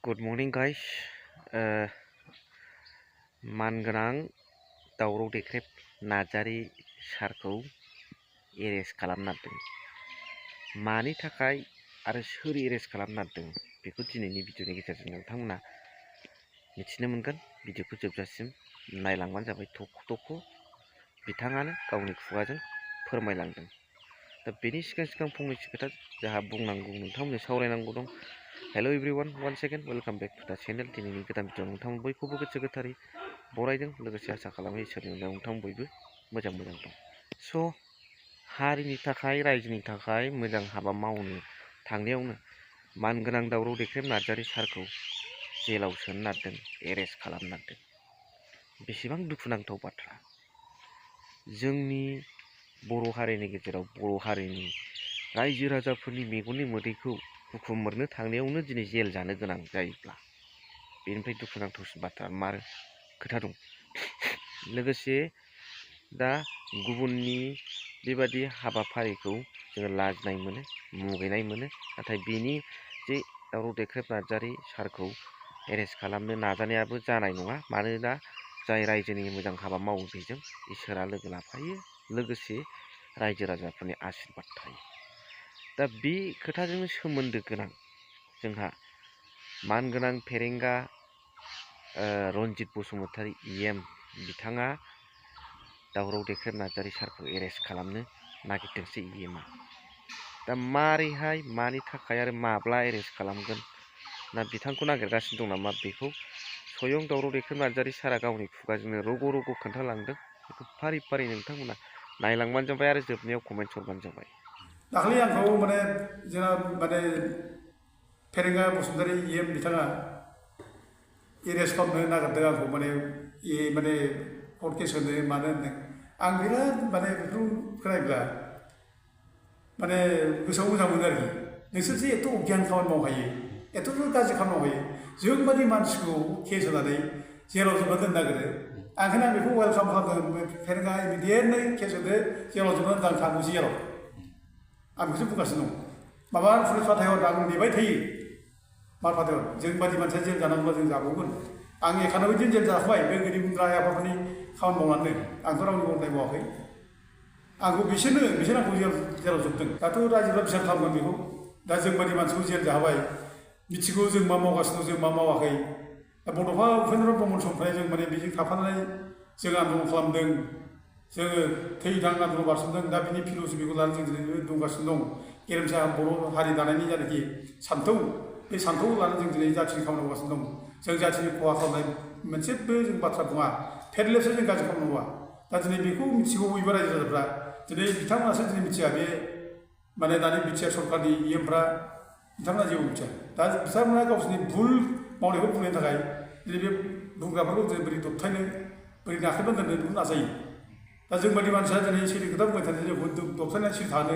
Good morning, guys. मानगोनां दावराव देख्रेब नार्जारी सारखौ एरेस्ट खालामनो नागिरदों। मानि थाखाय आरो सोर एरेस्ट खालामनो नागिरदों बेखौ दिनैनि भिडिअनि गेजेरजों नोंथांमोना मिथिनो मोनगोन। भिडिअखौ जोबजासिम नायलांबानो जाबाय। थख' बिथाङानो गावनि खुगाजों फोरमायलांदों। दा बेनि सिगां फंनैसो खोथा जोंहा बुंनांगौ, नोंथांमोननो सावरायनांगौ दं। Hello everyone, once again welcome back to the channel. दिनैनि गोदान भिडिअ नोंथांमोन बयखौबो गोसो गोथारै बरायदों। लोगोसे आसा खालामो इसोरनि अननायाव नोंथां बयबो मोजां दं। स' हारिनि थाखाय, रायजोनि थाखाय मोजां हाबा मावनो थांनायावनो मानगोनां दावराव देख्रेब नार्जारी सारखौ जेलाव सोनो नागिरदों, एरेस्ट खालामनो नागिरदों। बेसेबां दुखुनांथाव बाथ्रा। जोंनि बर' हारिनि गेजेराव बर' हारिनि रायजो राजाफोरनि मेगननि मोदैखौ हुखुमोरनो थांनायावनो दिनै जेल जानो गोनां जायोब्ला बेनिफ्राय दुखुनांथावसिन बाथ्रा मार खोथा दं। लोगोसे दा गुबुननि बेबादि हाबाफारिखौ जोङो लाजिनाय मोनो, मुगैनाय मोनो। नाथाय बेनि जे दावराव देख्रेब नार्जारी सारखौ एरेस्ट खालामनो नाजानायाबो जानाय नङा। मानोना जाय रायजोनि मोजां हाबा मावो बेजों इसोरा लोगो लाफायो, लोगोसे रायजो राजाफोरनि आशीर्बाद थायो। दा बे खोथाजोंनो सोमोन्दो गोनां जोंहा मानगोनां फेरेंगा रन्जित बसुमतारी EM बिथाङा दावराव देख्रेब नार्जारी सारखौ एरेस्ट खालामनो नागिरदोंसै EMआ। दा मारैहाय, मानि थाखाय आरो माब्ला एरेस्ट खालामगोन ना बिथांखौ नागिरगासिनो दं नामा, बेखौ स्वयं दावराव देख्रेब नार्जारी सारा गावनि खुगाजोंनो रग' खोन्थालांदों। बेखौ फारि फारि नोंथांमोना नायलांबानो जाबाय आरो जोबनायाव कमेन्ट हरबानो जाबाय। दाखालि आंखौ जोंना फेरेंगा बसुमतारी EM बिथाङा एरेस्ट खालामनो नागिरदों आंखौ कर्ट केस होनो मानो होनदों। आं बिराद बेखौ खोनायोब्ला गोसोआव मोजां मोनो आरोखि। नोंसोर जे एथ' अगियान खामानि मावनो हायो, एथ' गाज्रि खामानि मावनो हायो, जोंबादि मानसिखौ केस होनानै जेलाव जोबना दोननो नागिरो। ओंखायनो आं बेखौ वेलकाम खालामदों। फेरेंगा इमिडियेटनो केस होदो, जेलाव जोबना दोनदो, आं थांनोसै जेलाव। आं बेखौसो बुंगासिनो दं। माबा पुलिस फाथायहर, आं नेबाय थायो। मार फाथायहर, जोंबादि मानसिया जेल जानांगौब्ला जों जाबावगोन। आं 91 दिन जेल जाखाबाय बे गोरिब गुन्द्रा आइ आफाफोरनि खामानि मावनानै। आंथ' रावनिबो अननाय मावाखै। आंखौ बिसोर आंखौ जेलाव जोबदों। दाथ' रायजोफ्रा बिसार खालामगोन बेखौ। दा जोंबादि मानसिखौ जेल जाहोबाय, मिथिगौ जों मा मावगासिनो दं, जों मा मावाखै। दा बड'फा उपेन्द्र ब्रह्मनि समनिफ्राय जों बेजों थाफानानै जों आन्दलन खालामदों। जोङो थै-थां आन्दलन बारसोमदों। दा बिनि फिल'सफिखौ लानानै जों दिनै दंगासिनो दं। गेरेमसा बर' हारि दानायनि जायनाखि सान्थौ, बे सान्थौखौ लानानै जों दिनै जाथिनि खामानि मावगासिनो दं। जों जाथिनि खहा खालामनाय मोनसेबो जों बाथ्रा बुङा। फेरलेबसो जों गाज्रि खामानि मावा। दा दिनै बेखौ मिथिगौ बयबो रायजो राजाफ्रा। दिनै बिथांमोनासो दिनै मिथिया, बे दानि बिटिआर सरकारनि EMफ्रा बिथांमोना जेबो मिथिया। दा बिथांमोना गावसोरनि भुल मावनायखौ बुंनो थाखाय दिनै बे बुंग्राफोरखौ जों बोरै दबथायनो, बोरै नाख्रेबना दोननो बेखौ नाजायो। दा जोंबादि मानसिया दिनै सैथो खोथा बुंबाय थानाय जोंखौ दबथायनानै सिरि थानो,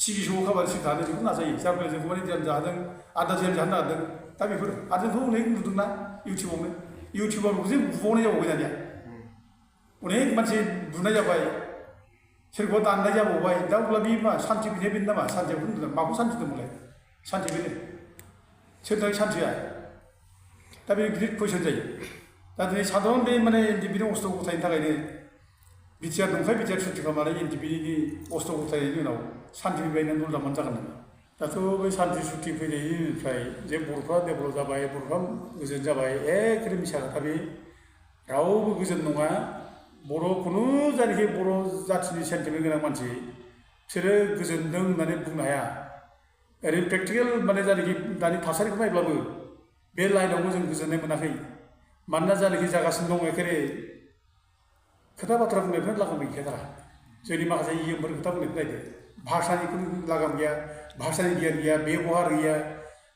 सिगिसौ खाबाय सिरि थानो, बेखौ नाजायो। जायफोरा जोंखौ जेल जाहोदों, आदा जेल जाहोनो नागिरदों। दा बेफोर आरो जोंथ' अनेक नुदोंना इउटुबावनो। इउटुबारखौसो बुबावनाय जाबावबाय दानिया। अनेक मानसि बुनाय जाबाय, सोरखौबा दाननाय जाबावबाय। दा अब्ला बे मा सान्थि बिनाया बेनो नामा? सान्थिया बेखौ होनदों। माखौ सान्थि दंमोनलाय? सान्थि बेनो। सोरनि थाखाय सान्थिया? दा बे गिदिर कुइसन जायो। दा दिनै साधारन बे NTPनि अस्थ्र गथायनि थाखायनो बिटिआर दंखाय बिटिआर सुथि खालामनानै NTPनि अस्थ्र गथायनायनि उनाव सान्थि फैबाय नों दलदामानो जागोन नामा? दाथ' बे सान्थि सुथि फैनायनिफ्राय जे बर'फ्रा डेभेलप जाबाय, बर'फ्रा गोजोन जाबाय, एखेबारे मिसा खोथा बे। रावबो गोजोन नङा। खुनु जायनाखि बर' जाथिनि सेन्टिमेन्ट गोनां मानसि, बिसोरो गोजोनदों होननानै बुंनो हाया। ओरैनो प्रेक्टिकेल जायनाखि दानि थासारिखौ नायब्लाबो बे लाइनावबो जों गोजोननाय मोनाखै। मानोना जायनाखि जागासिनो दं एखेबारे खोथा बाथ्रा बुंनायफ्रानो लागाम गैखाथारा। जोंनि माखासे EMफोर खोथा बुंनायखौ नायदो, भाषानि खुनु लागाम गैया, भाषानि गियान गैया, बेबहार गैया।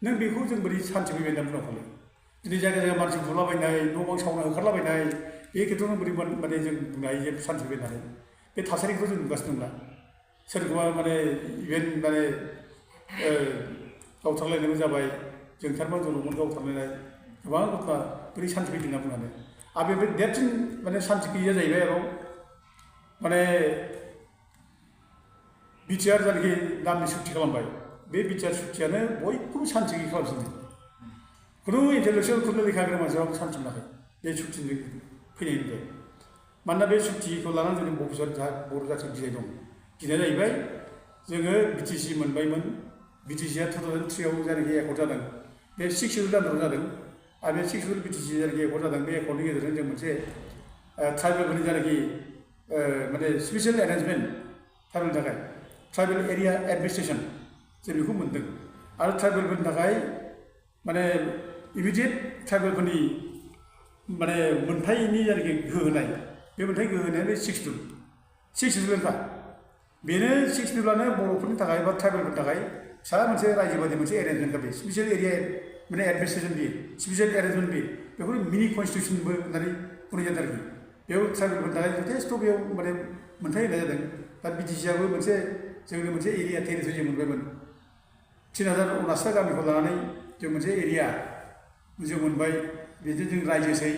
नों बेखौ जों बोरै सान्थि फैबाय होनना बुंनांगौ? दिनै जायगा जायगा मानसि बुलाबायनाय, न' बां सावना होखारलाबायनाय, बे खेथ्रआवनो बोरै जों बुंनो हायो जे सान्थि फैबाय होननानै? बे थासारिखौ जों नुगासिनो दंना। सोरखौबा इभेन गावथारलायनायबो जाबाय, जोंथारमोन जलमोन गावथारलायनाय, गोबां घटना बोरै सान्थि फैदों होनना बुंनानै? आरो बे देरसिन सान्थि गैयिया जाहैबाय आरो बिटिआर जायनाखि नामनि सुक्ति खालामबाय, बे बिटिआर सुक्तियानो बयखौबो सान्थि गैयि खालामफिनदों। खुनु इन्टेलेक्सुयेल खुनु लेखा गोरों मानसियाबो सानस मोनाखै बे सुक्तिनि फैनायनिफ्राय मानोना बे सुक्तिखौ लानानै जोंनि बर' जाथियाव गिनाय दं गिनाया जाहैबाय जोङो बिटिसि मोनबायमोन बिटिसिआ 2003 आव जायनाखि एकर्ड जादों बे 6 सिडुल आन्दाराव जादों आरो बे 6 सिडुल बिटिसि जायनाखि एकर्ड जादों बे एकर्डनि गेजेरजों जों मोनसे ट्राइबेलफोरनि जायनाखि माने स्पेसियेल एरेन्जमेन्ट ट्राइबेलनि थाखाय ट्राइबेल एरिया एडमिनिस्ट्रेसन जों बेखौ मोन्दों आरो ट्राइबेलफोरनि थाखाय माने इमिडियेट ट्राइबेलफोरनि माने मोनथायनि जायनाखि गोहो होनाय बे मोनथाय गोहो होनाया बे 6 सिडुलखा बेनो 6 सिडुलानो बर'फोरनि थाखाय बा ट्राइबेलफोरनि थाखाय फिसा मोनसे रायजो बायदि मोनसे एरेन्जमेन्टखा बे स्पेसियेल एरिया माने एडमिनिस्ट्रेसन बियो स्पेसियेल एरेन्जमेन्ट बियो बेखौ मिनि कनस्टिटिउसनबो होननानै बुंनाय जादों आरोखि बेयाव ट्राइबेलफोरनि थाखाय जथेस्थ' बेयाव माने मोनथाय होनाय जादों दा बिटिसिआबो मोनसे जोंनो मोनसे एरिया टेरिटरि मोनबायमोन 3059 गामिखौ लानानै जों मोनसे एरिया जों मोनबाय बेजों जों रायजोसै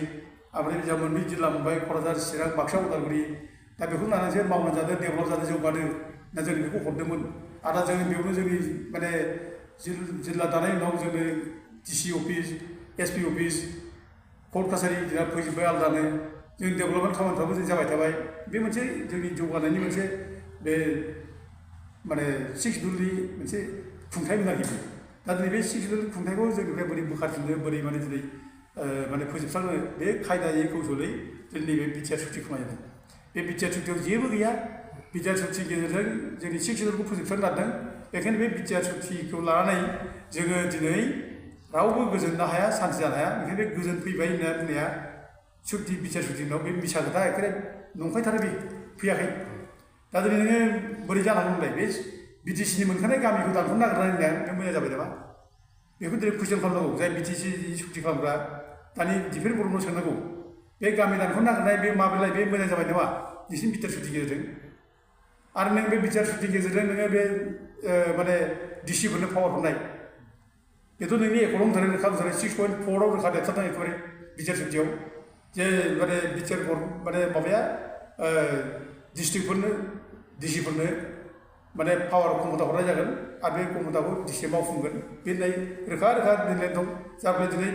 ओमफ्राय जों मोननै जिल्ला मोनबाय क'क्राझार चिरां बाक्सा उदालगुरि दा बेखौ लानानैसो मावनानै जादों डेभेलप जादों जौगादों दा जों बेखौ हरदोंमोन आरो जों बेयावनो जोंनि माने जिल्ला दानाय उनाव जोंनो DC office SP office court कासारि जोंना फैजोब्बाय आलादानो जों डेभेलपमेन्ट खामानिफ्राबो जों जाबाय थाबाय बे मोनसे जोंनि जौगानायनि मोनसे बे माने 6 सिडुलनि मोनसे खुंथायमोन आरोखि दा दिनै बे 6 सिडुल खुंथायखौ जोंनिफ्राय बोरै बोखारफिननो बोरै माने दिनै माने फोजोबस्रांनो बे खायदायै कौशलै जोंनि नैबे बिटिआर सुक्ति खालामनाय जादों बे बिटिआर सुक्तियाव जेबो गैया बिटिआर सुक्तिनि गेजेरजों जोंनि 6 सिडुलखौ फोजोबस्रांनो नागिरदों बेखायनो बे बिटिआर सुक्तिखौ लानानै जोङो दिनै रावबो गोजोननो हाया सान्थि जानो हाया ओंखायनो बे गोजोन फैबाय होनना बुंनाया सुक्ति बिटिआर सुक्तिनाव बे मिसा खोथा एखेबारे नंखायथारो बे फैयाखै दा दिनै नोङो बोरै जानांगौ होनलाय बे बिटिसिनि मोनखानाय गामिखौ दानख'नो नागिरनानै होननाया बे मोजां जाबाय नामा बेखौ दिनै कुइसन खालामनांगौ जाय बिटिसि सुक्ति खालामग्रा दानि डिफेन्स बर्डनाव सोंनांगौ बे गामि दानख'नो नागिरनाय बे माब्रैलाय बे मोजां जाबाय नामा नोंसिनि बिटिआर सुक्तिनि गेजेरजों आरो नों बे बिटिआर सुक्तिनि गेजेरजों नोङो बे माने डिसिफोरनो पावार हरनाय बेथ' नोंनि एकर्डआव थानाय रोखा थानाय 6.4 आव रोखा देरथारदों एखेबारे बिटिआर सुक्तियाव जे माने बिटिआर माने माबाया डिस्ट्रिक्टफोरनो डिसिफोरनो माने पावार क्षमता हरनाय जागोन आरो बे क्षमताखौ डिसिआ मावफुंगोन बे होननाय रोखा लिरनाय दं जाबाय दिनै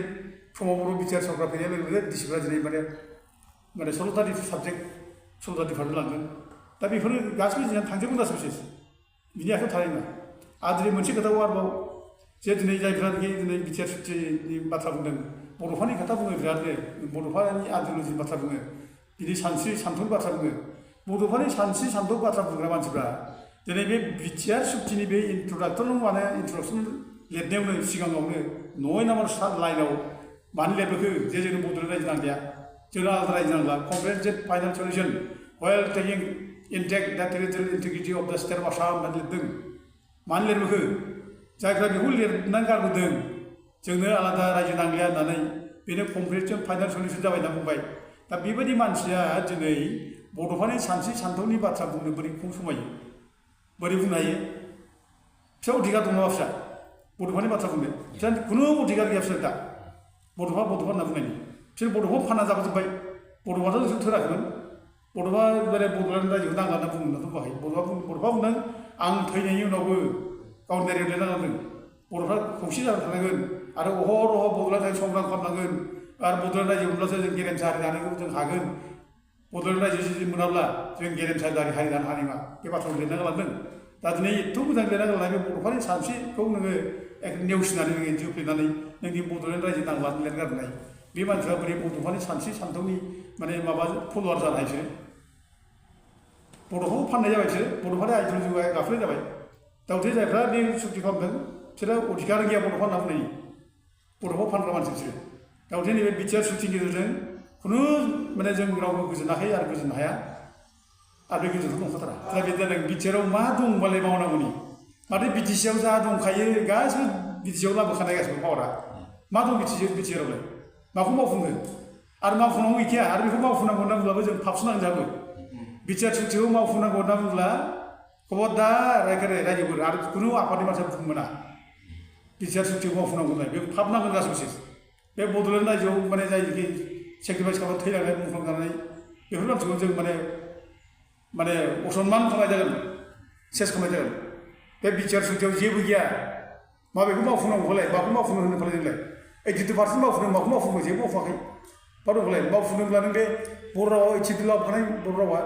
प्रमद बर' बिटिआर सरकार फैनाय लोगो लोगो डिसिफ्रा दिनै माने 16टा साबजेक्ट 16टा डिपार्टमेन्ट लांदों दा बेफोरो गासिबो जोंहा थांजोबगोन गासिबो सेस बिनि आखायाव थानाय नङा आरो दिनै मोनसे खोथाखौ आरोबाव जे दिनै जायफ्रानोखि दिनै बिटिआर सुक्तिनि बाथ्रा बुंदों बड'फानि खोथा बुङो बिरादनो बड'फानि आइडिय'लजिनि बाथ्रा बुङो बिनि सानस्रि सान्थौनि बाथ्रा बुङो बड'फानि सानस्रि सान्थौ बाथ्रा बुंग्रा मानसिफ्रा दिनै बे बिटिआर सुक्तिनि बे इन्ट्रडाक्सन लिरनायावनो सिगाङावनो 9 नाम्बार लाइनाव मानो लिरबोखो जे जोंनो बड'लेण्ड रायजो नांलिया जोंनो आलादा रायजो नांला कमप्रेहेनसिभ फाइनाल सल्युसन व्हाइल टेकिं इनटेक्ट दा territorial integrity of the state of Assam होननानै लिरदों मानो लिरबोखो जायफ्रा बेखौ लिरनानै गारबोदों जोंनो आलादा रायजो नांलिया होननानै बेनो कमप्रेहेनसिभ फाइनाल सल्युसन जाबाय होनना बुंबाय दा बेबायदि मानसिया दिनै बड'फानि सानस्रि सान्थौनि बाथ्रा बुंनो बोरै खम समायो बोरै बुंनो हायो फिसा अधिकार दं नामा फिसा बड'फानि बाथ्रा बुंनो फिसा खुनु अधिकार गैया फिसोर दा बड'फा होनना बुंनायनि बिसोर बड'फा फानना जाबोजोब्बाय बड'फाथ' नोंसोर थोराखैमोन बड'फा माने बड'लेण्ड रायजोखौ नांला होनना बुंनो बाहाय बड'फा बुंदों आं थैनायनि उनावबो गावनि डायरियाव लिरना गालांदों बड'फा खौसे जाना थानांगोन आरो अहरह बड'लेण्ड रायजो संग्राम खालामनांगोन आरो बड'लेण्ड रायजो मोनब्लासो जों गेरेमसा हारि दानायखौ जों हागोन बड'लेण्ड रायजो जुदि मोनाब्ला जों गेरेमसा हारि दानो हानाय नङा बे बाथ्राखौ लिरना गालांदों दा दिनै एथ' मोजां लिरना गालांनाय बे बड'फानि सानस्रिखौ नोङो नेवसिनानै नोङो दिउफ्लेनानै नोंनि बड'लेण्ड रायजो नांला लिरना गारनाय बे मानसिया बोरै बड'फानि सानस्रि सान्थौनि माने माबा फल'वार जानो हायो बड'फाखौ फाननाय जाबाय बिसोर बड'फानि आइडिय'लजिखौ गाफ्लेनाय जाबाय दाउथे जायफ्रा बे सुक्ति खालामदों बिसोरो अधिकार गैया बड'फा होनना बुंनायनि बड'फा फानग्रा मानसि बिसोरो दाउथे नैबे बिटिआर सुक्तिनि गेजेरजों खुनु माने जों रावबो गोजोनाखै आरो गोजोननो हाया आरो बे गोजोनखौ नंखाथारा दा बे जादों बिटिआराव मा दं होनबालाय मावनांगौनि माथो बिटिसिआव जा दंखायो गासिबो बिटिसिआव लाबोखानाय गासिबो पावारा मा दं बिटिआरावलाय माखौ मावफुङो आरो मावफुंनांगौ गैखाया आरो बेखौ मावफुंनांगौ होनना बुंब्लाबो जों फाबसनांजाबो बिटिआर सुक्तिखौ मावफुंनांगौ होनना बुंब्ला खबरदार रायजोफोर आरो खुनु आफादनि मानसिया बुंनो मोना बिटिआर सुक्तिखौ मावफुंनांगौ होननाय बे थाब नांगोन गासिबो बे बड'लेण्ड रायजोआव माने जायनोखि सेक्रिफाइस खालामनानै थैलांनाय मुंख्लं जानानै बेफोर मानसिखौ जों माने असनमान खालामनाय जागोन सेस खालामनाय जागोन बे बिटिआर सुक्तियाव जेबो गैया माबेखौ मावफुंनांगौ फालाय माखौ मावफुंनो होनो फालाय जोंलाय 82% मावफुदों माखौ मावफुङो जेबो मावफुङाखै मा दंलाय मावफुदोंब्ला नों बे बर' रावा 82 लाबोखानाय बर' रावा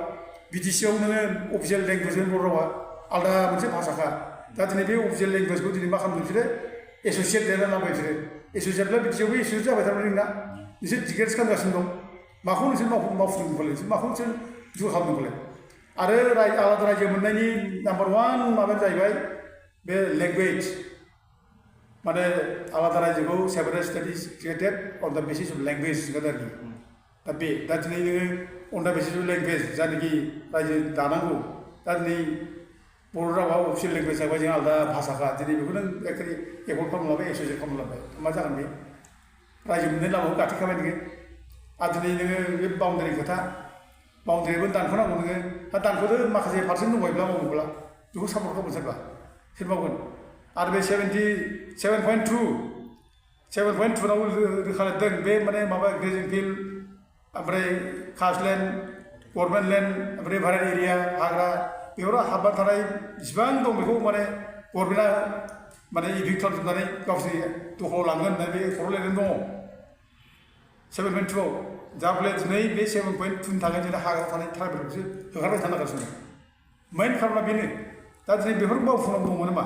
बिटिसिआव नोङो अफिसियेल लेंगुवेजजों बर' रावा आलादा मोनसे भाषाखा दा दिनै बे अफिसियेल लेंगुवेजखौ दिनै मा खालामदों बिसोरो एस'सियेट लिरना लाबाय बिसोरो एस'सियेटब्ला बिटिसिआवबो एस'सियेट जाबाय थारमाने नोंना नोंसोर डिग्रेडस खालामगासिनो दं माखौ नोंसोर मावफुदों फालाय माखौ नोंसोर जु खालामदों फालाय आरो आलादा रायजो मोननायनि नाम्बार 1 माबायानो जाहैबाय बे लेंगुवेज माने आलादा रायजोखौ separate stasis created on the basis of language आरोखि दा दिनै नोङो on the basis of language जायनाखि रायजो दानांगौ दा दिनै बर' रावा अफिसियेल लेंगुवेज जाबाय जों आलादा भाषाखा दिनै बेखौ नों एखेबारे एफर्ड खालामलांबाय एस'सियेट खालामलांबाय मा जागोन बे रायजो मोननाय लामाखौ गाथेखाबाय नोङो आरो दिनै नोङो बे बाउन्डारि खोथा बाउन्डारिबो दानख'नांगौ नोङो दा दानख'दो माखासे पार्सेन्ट दंबायब्ला मावोब्ला बेखौ सापर्ट खालामगोन सोर मावगोन आरो बे 7.2 नाव रोखा लिरदों बे माने माबा ग्रेजिं फिल्ड ओमफ्राय कास्ट लेन्ड गभर्नमेन्ट लेन्ड ओमफ्राय भारेन एरिया हाग्रा बेफोराव हाबनानै थानाय जेसेबां दं बेखौ माने गभर्नमेन्टआ माने इभिक्ट खालामजोबनानै गावसोरनि दखलाव लांगोन होननानै बे खर'आव लिरनाय दङ 7.2 आव जाब्ला दिनै बे 7.2 नि थाखाय जोंना हाग्रा थानाय ट्राइबेलखौसो होखारबाय थानांगासिनो मेइन खार'ना बेनो दा दिनै बेफोर मावफुंनांगौ दंमोन नामा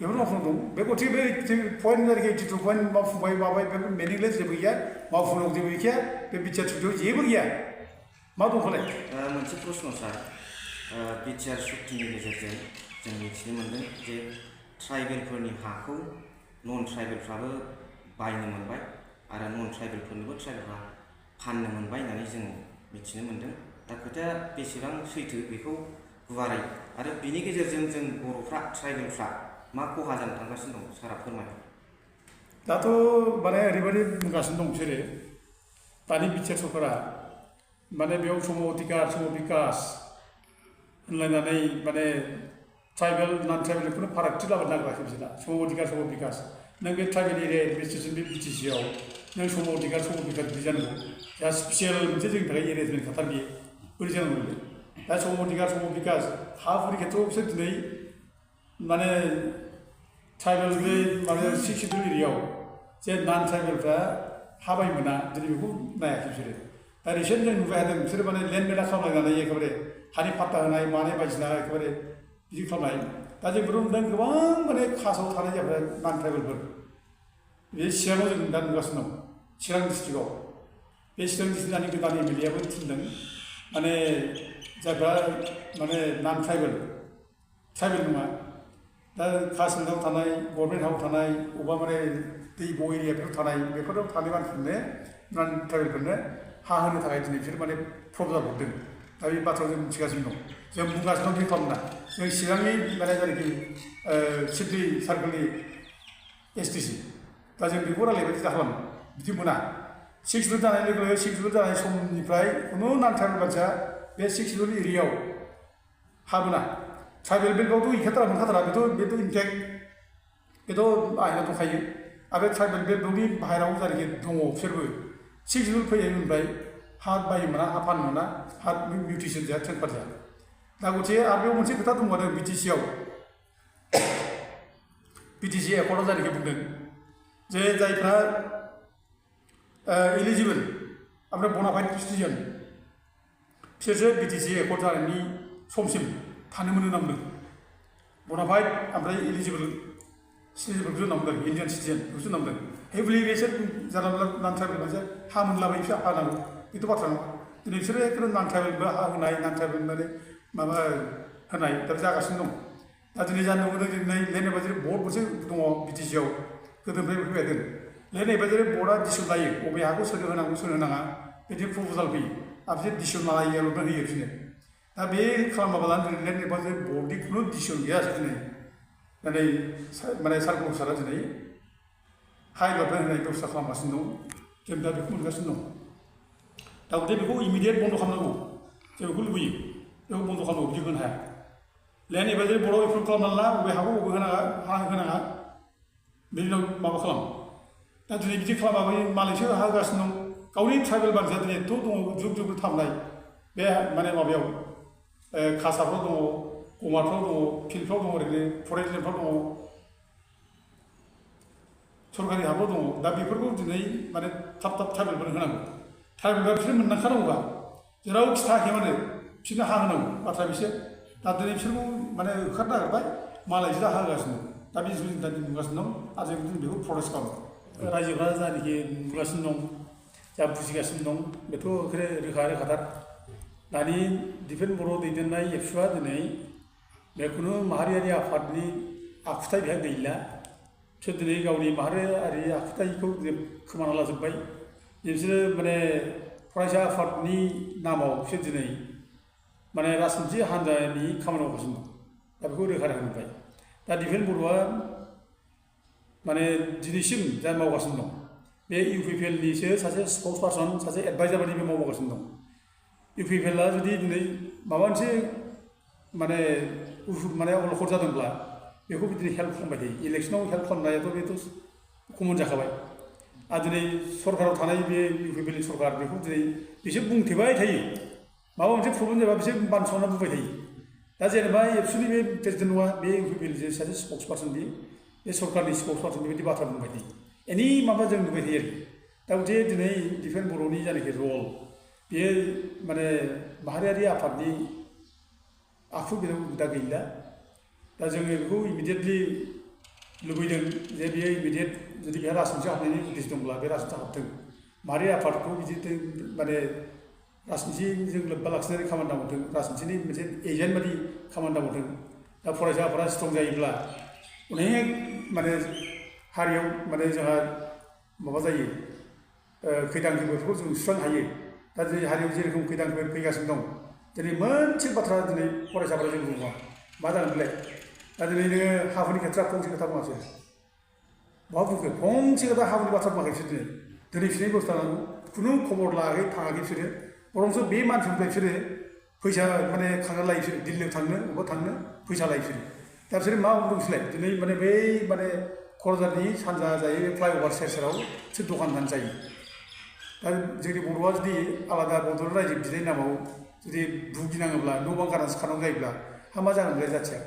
बेफोर मावफुंनांगौ दं बे गथिखे बे पइन्ट आरोखि 82 पइन्ट मावफुंबाय माबाय बे मिनिंलेस जेबो गैया मावफुंनांगौ जेबो गैखाया बे बिटिआर सुक्तियाव जेबो गैया मा दंखालाय मोनसे प्रश्न सार बिटिआर सुक्तिनि गेजेरजों जों मिथिनो मोन्दों जे ट्राइबेलफोरनि हाखौ नन ट्राइबेलफ्राबो बायनो मोनबाय आरो नन ट्राइबेलफोरनोबो ट्राइबेलफ्रा फाननो मोनबाय होननानै जों मिथिनो मोन्दों दा खोथाया बेसेबां सैथो बेखौ गुवारै आरो बिनि गेजेरजों जों बर'फ्रा ट्राइबेलफ्रा मा खहा जानो थांगासिनो दं सारा फोरमाय दाथ' माने ओरैबायदि बुंगासिनो दं बिसोरो दानि बिटिआर सरकारा माने बेयाव सम अधिकार सम बिकास होनलायनानै माने ट्राइबेल नन ट्राइबेलखौनो फारागथि लाबोनो नागिराखै बिसोरना सम अधिकार सम बिकास नों बे ट्राइबेल एरिया एडमिनिस्ट्रेसन बे बिटिसिआव नों सम अधिकार सम बिकास बिदि जानांगौ दा स्पेसियेल मोनसे जोंनि थाखाय एरेन्जमेन्ट खाथार बियो बोरै जानांगौ दा सम अधिकार सम बिकास हाफोरनि खेथ्रआव बिसोर दिनै माने ट्राइबेल बे माबायाव 6 सिडुल एरियायाव जे नन ट्राइबेलफ्रा हा बायनो मोना दिनै बेखौ नायाखै बिसोरो दा रिसेन्ट जों नुबाय थादों बिसोरो माने लेन्ड मेला खालामलायनानै एखेबारे हानि पाट्टा होनाय मानाय बायदिसिना एखेबारे बिदि खालामनाय दा जों बेफोराव नुदों गोबां माने कास्टआव थानाय जाबाय नन ट्राइबेलफोर बे चिराङाव जों दा नुगासिनो दं चिरां डिस्ट्रिक्टआव बे चिरां डिस्ट्रिक्टनि गोदान एमएलएआबो थिनदों माने जायफ्रा माने नन ट्राइबेल नङा दा काश्मीराव थानाय गभर्नमेन्ट हाउस थानाय अबेबा माने दैब' एरियाफ्राव थानाय बेफोराव थानाय मानसिफोरनो नन ट्राइबेलफोरनो हा होनो थाखाय दिनै बिसोर माने प्रप'जाल हरदों दा बे बाथ्राखौ जों मिथिगासिनो दं जों बुंगासिनो दं बे खालामना जों चिरांनि माने जायनाखि सिडलि सार्कोलनि एसटिसि दा जों बेखौ रायलायबाय दा खालाम बिदि मोना 6 सिडुल जानाय लोगो लोगो 6 सिडुल जानाय समनिफ्राय खुनु नन ट्राइबेल मानसिया बे 6 सिडुल एरियायाव हा मोना ट्राइबेल बेल्टआवथ' गैखाथारा मोनखाथारा बेथ' इनफेक्ट बेथ' आयेनाव दंखायो आरो ट्राइबेल बेल्टनि बाहेरायाव जायनाखि दङ बिसोरबो 6 सिडुल फैनायनिफ्राय हा बायनो मोना हा फाननो मोना हा मिउटेसन जाया ट्रेन्सफार जाया दा गथिखे आरो बेयाव मोनसे खोथा दंबावो बिटिसिआव बिटिसि एकर्डआव जायनाखि बुंदों जे जायफ्रा एलिजिबोल ओमफ्राय बनाफाइड सिटिजेन बिसोरसो बिटिसि एकर्ड जानायनि समसिम थानो मोनो होनना बुंदों बनाफाइड ओमफ्राय एलिजिबोल सिटिजेनफोरखौसो होनना बुंदों इन्डियान सिटिजेन बेखौसो होनना बुंदों हेबुलि बिसोर जानला मोनला नन ट्राइबेल मोनसे हा मोनलाबाय बिसोर हा नांगौ बेथ' बाथ्रा नङा दिनै बिसोरो एखेबारे नन ट्राइबेलबो हा होनाय नन ट्राइबेल माने माबा होनाय दा जागासिनो दं दा दिनै जानो मोनदों दिनै लेन्ड एडभाइजारि बर्ड मोनसे दङ बिटिसिआव गोदोनिफ्राय फैबाय लेन्ड एडभाइजारि बर्डआ डिसिसन लायो बबे हाखौ सोरनो होनांगौ सोरनो होनाङा बिदि प्रप'जाल फैयो आरो बिसोर डिसिसन लायोल'नो होयो बिसोरनो दा बे खालामाब्लानो दिनै लेन्ड एडभाइजारि बर्डनि खुनु डिसिसन गैयासो दिनै माने सार्कल अफिसारा दिनै हाइलटमेन्ट होनाय बेबस्था खालामगासिनो दं जों दा बेखौ मोनगासिनो दं दा गथे बेखौ इमिडियेट बन्द' खालामनांगौ जों बेखौ लुबैयो बेखौ बन्द' खालामनांगौ बिदि होनो हाया लेन्ड एडभाइजारि बर्डआव एप्रुभ खालामनानै ला बबे हाखौ बबे होनाङा हा होनाङा बेनि उनाव माबा खालाम दा दिनै बिदि खालामाबा मालायसो हा होगासिनो दं गावनि ट्राइबेल मानसिया दिनै एथ' दङ जुग जुग थामनाय बे माने माबायाव कासारफ्राव दङ गमारफ्राव दङ फिल्डफ्राव दङ ओरैनो फरेस्ट लेण्डफ्राव दङ सरकारि हाबो दङ दा बेफोरखौ दिनै माने थाब ट्राइबेलफोरनो होनांगौ ट्राइबेलफ्रा बिसोर मोननांखानांगौबा जेरावखि थायाखै मानो बिसोरनो हा होनांगौ बाथ्रा बिसोर दा दिनै बिसोरखौ माने होखारनो नागिरबाय मालायसो हा होगासिनो दा बे जुजिनो नुगासिनो दं आरो जों बेखौ प्रटेस्ट खालामो रायजोफ्रा जायनाखि नुगासिनो दं जा बुजिगासिनो दं बेथ' रोखाथार दानि डिफेन्स बर' दैदेननाय एबसुआ दिनै बेखुनु माहारियारि आफादनि आखुथाय बेहा गैला बिसोर दिनै गावनि माहारियारि आखुथायखौ खोमाना लाजोब्बाय बिसोरो माने फरायसा आफादनि नामाव बिसोर दिनै माने राजखान्थि हान्जानि खामानि मावगासिनो दं दा बेखौ रोखा होनबाय दा डिफेन्स बर'आ माने दिनैसिम जा मावगासिनो दं बे इउपिपिएलनिसो सासे स्पक्स पार्सन सासे एडभाइजार बायदि बे मावगासिनो दं इउपिपिएलआ जुदि दिनै माबा मोनसे माने अलखद जादोंब्ला बेखौ बिदिनो हेल्प खालामबाय थायो इलेक्सनाव हेल्प खालामनायाथ' बेथ' कमन जाखाबाय आरो दिनै सरकाराव थानाय बे इउपिपिएलनि सरकार बेखौ दिनै बिसोर बुंथेबाय थायो माबा मोनसे प्रब्लेम जाबा बिसोर बानस'ना बुंबाय थायो दा जेनेबा एबसुनि बे प्रेसिडेन्ट नङा बे इउपिपिएलनि सासे स्पक्स पार्सन बे सरकारनि स्पक्स पार्सन बेबायदि बाथ्रा बुंबाय थायो एनि माबा जों नुबाय थायो आरोखि दा जे दिनै डिफेन्स बर'नि जायनाखि रल बेयो माने माहारियारि आफादनि आखु बेयाव दा गैला दा जोङो बेखौ इमिडियेटलि लुबैदों जे बियो इमिडियेट जुदि बेहा राजखान्थि हाबनायनि उद्देश्य दंब्ला बे राजखान्थि हाबथों माहारियारि आफादखौ बिदि माने राजखान्थिजों लोब्बा लाखिनानै खामानि मावथों राजखान्थिनि मोनसे एजेन्ट बादि खामानि मावथों दा फरायसा आफादा स्ट्रं जायोब्ला अनेक माने हारियाव माने जोंहा माबा जायो खैदां खैफोदफोरखौ जों सुस्रांनो हायो दा दिनै हारियाव जेरोखोम खैदां खैफोद फैगासिनो दं दिनै मोनसे बाथ्रा दिनै फरायसाफोरा जों बुङा मा जागोन बेलाय दा दिनै नोङो हाफोरनि खेथ्रआव फंसे खोथा बुङासै बहा बुंखो फंसे खोथा हाफोरनि बाथ्रा बुङाखै बिसोर दिनै फिसिनाय बेबस्था नांगौ खुनु खबर लायाखै थाङाखै बिसोरो बरंसो बे मानसिनिफ्राय बिसोरो फैसा माने खांना लायो बिसोरो दिल्लीयाव थांनो बबेबा थांनो फैसा लायो बिसोरो दा बिसोरो मा बुंसैलाय दिनै माने बै माने क'क्राझारनि सानजा जायो फ्लाइअभार सेराव बिसोर दखान होनानै जायो दा जोंनि बर'आ जुदि आलादा बड'लेण्ड रायजो बिनायनि नामाव जुदि भुगिनाङोब्ला न' बां गारनासो खारनांगौ जायोब्ला हा मा जागोन बे जाथिया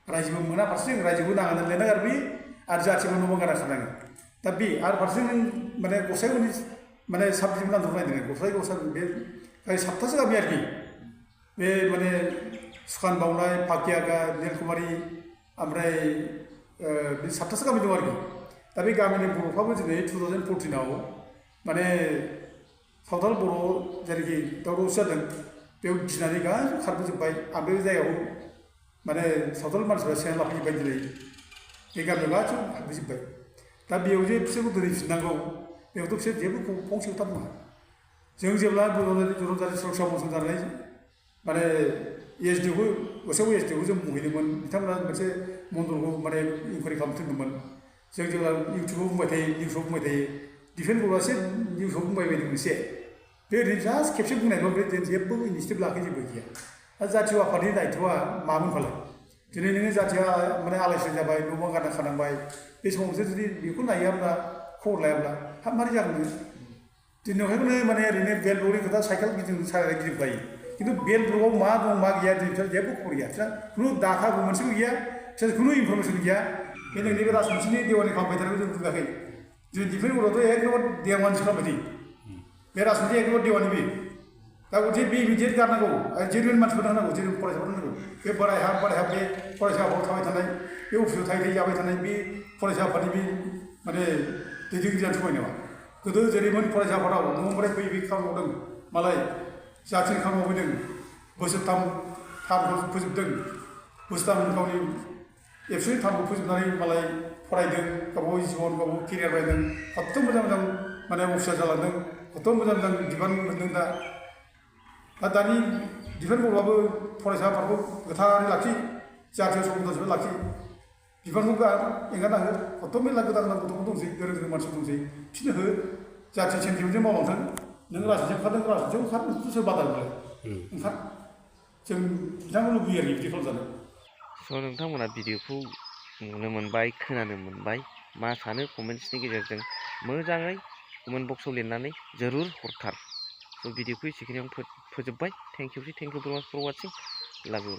रायजोबो मोना फारसेजों रायजोबो नाङानो लिरना गारबोयो आरो जाथिबो न' बां गारना खारनाङो दा बे आरो फारसेजों नों माने गसाइगावनि माने साबजेक्ट नांदों नायदों गसाइगाव बे फ्राय 7थासो गामि आरोखि बे माने सुखान बावनाय फाकियागा निलकुमारि ओमफ्राय बे 7थासो गामि दं आरोखि दा बे गामिनि बर'फ्राबो दिनै 2014आव माने सावथाल बर' जेरैखि दावरावसो जादों बेयाव गिनानै गासिबो खारबोजोब्बाय आरो बे जायगायाव माने सावथाल मानसिफ्रा सेना लाफैजोब्बाय दिनै बे गामियाव गासिबो हाबफैजोब्बाय दा बेयाव जे बिसोरखौ दोनहैफिननांगौ बेयावथ' बिसोर जेबो फंसे खोथा बुङा जों जेब्ला जनजाति सुरक्षा मन्थ्रि जानानै माने एसडिअखौ गसाइगाव एसडिअखौ जों बुंहैदोंमोन बिथांमोना मोनसे मन्दलखौ माने इनकुवारि खालामनो थिनदोंमोन जों जेब्ला इउटुबाव बुंबाय थायो निउसाव बुंबाय थायो डिफेन्स बर'आसो निउसाव बुंबाय बायदों मोनसे बे ओरैनो जास्ट खेबसे बुंनायल' बे जेबो इनिसियेटिभ लाखै जेबो गैया दा जातीय आफादनि दायथ'आ मामोन फालाय दिनै नोङो जाथिया माने आलाय सिलाय जाबाय न' बां गारना खानांबाय बे समावसो जुदि बेखौ नायाब्ला खबर लायाब्ला हाब मारै जागोन नोङो दिनैहायनो माने ओरैनो बेल ब्लकनि खोथा साइकेल गिदिंखायो खिन्थु बेल ब्लकआव मा दं मा गैया दिनै बिसोर जेबो खबर गैया बिसोर खुनु डाटाबो मोनसेबो गैया बिसोर खुनु इनफरमेसन गैया बे नोंनि बे राजखान्थिनि देवानि खालामबाय थानायखौ जों बुङाखै दिनै डिफेन्स बर'आथ' एकदम देवानिसो खालामबाय थायो बे राजखान्थि एकदम देवानि बे दा गथे बे इमिडियेट गारनांगौ जेनुइन मानसिफोरनो होनांगौ जेनुइन फरायसाफोरनो होनांगौ बे बोराय हा बे फरायसा आफादाव थाबाय थानाय बे अफिसाव थायै जाबाय थानाय बे फरायसा आफादनि बे माने दैदेनगिरि जानो समाय नामा गोदो जेरैमोन फरायसा आफादाव न'निफ्राय फैयै खामानि मावदों मालाय जाथिनि खामानि मावफैदों बोसोरथाम टार्मखौ फोजोबदों बोसोरथाम गावनि एबसुनि टार्मखौ फोजोबनानै मालाय फरायदों गावबागाव जिबन गावबागाव केरियार बानायदों खत्थ' मोजां मोजां माने अफिसार जालांदों खत्थ' मोजां मोजां बिबान मोनदों दा दानि डिफेन्स बर'आबो फरायसा आफादखौ गोथारै लाखि जातीय सम्पदखौ लाखि बिबानखौ एंगारना हो खत्थ' मेरला गोदान गोदान गथ'फोर दंसै गोरों गोरों मानसि दंसै बिसोरनो हो जाथि सेन्टिमेन्टजों मावलांथों नों राजनीतियाव ओंखारदों राजनीतियाव ओंखार सोर बादा होबाय ओंखार जों बिथांखौ लुबैयो आरो बिदि खालामजानो स' नोंथांमोना भिडिअखौ नुनो मोनबाय खोनानो मोनबाय मा सानो कमेन्ट्सनि गेजेरजों मोजाङै कमेन्ट बक्सआव लिरनानै जरुर हरथार स' भिडिअखौ एसेखिनियावनो फोजोबबाय थेंक इउ भेरि माच फर वाचिं लाभ इउ